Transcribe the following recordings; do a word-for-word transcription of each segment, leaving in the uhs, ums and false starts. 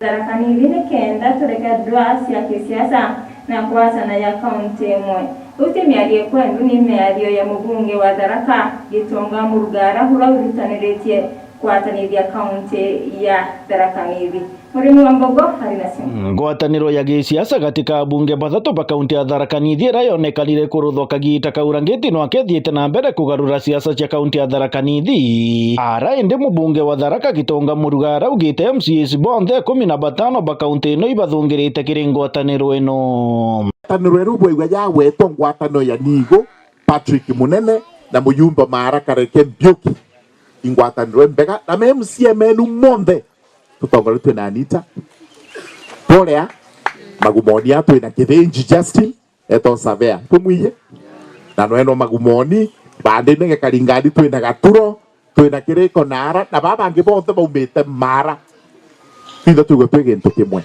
Tharaka Nithi nikenda tureke ndwaa cia kisiasa na kwatana ya kaunti imwe. Iu ti miario kwendu, ni miario ya mubunge wa Tharaka Gitonga Murugara, uria urutaniritie kwatanithia kaunti ya Tharaka Nithi. Murimi wa Mbogo ari nacio. Ngwataniro ya gisiasa gati ka abunge bathatu ba kaunti ya Tharaka Nithi iria yonekanire kuruthwa kagiita kau Rangiti no akethiite na mbere kugarura siasa cia kaunti ya Tharaka Nithi. Ara indi mubunge wa Tharaka Gitonga Murugara araugite M C As bonthe ikumi na batano ba kaunti ino ibathungirite kiri ngwataniro ino. Ngwataniro iria bwaigua yagwetwa ngwataniro ya Nigo, Patrick Munene na muyumba Mara Kareke Mbiuki. Ingwataniro imbega na me M C A menu monthe. Tutongoretue na Anita Borea, Magumoni a twina Kithinji Justin, eto Savea, tumwiye. Na nweno Magumoni, bandi nege Karingani twina Gaturo, twina Kiriko na Ara, na baba bangi bonthe baumite Mara. Twinthe twigwe twi gintu kimwe.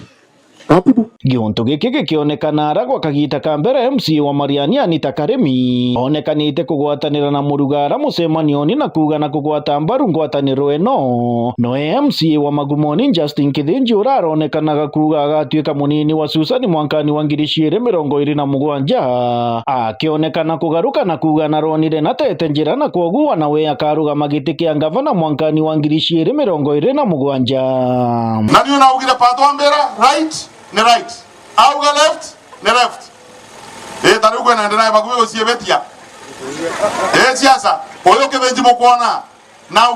Katibu. Giuntu giki gikionekana ara gwa kagiita ka mbere M C A wa Mariani Anita Karimi onekanite kugwatanira na Murugara mucemanioni na kuuga na kugwata mbaru ngwataniro ino. Noe M C A wa Magumoni Justin Kithinji ura aronekanaga kuuga agatuika munini wa Susani mwankani wa ngiri ciiri mirongo iri na mugwanja, akionekana kugaruka na kuuga naronire natete njira na kwoguo nawe akarugama giti kia ngavana mwankani wa ngiri ciiri mirongo iri na mugwanja. Na niu naugire part wa mbira, right ni right, auga left ni left. Ii, ta riu kwina ndirae bakubi guciibitia. Ii, siasa, uyu Kithinji mukwona, na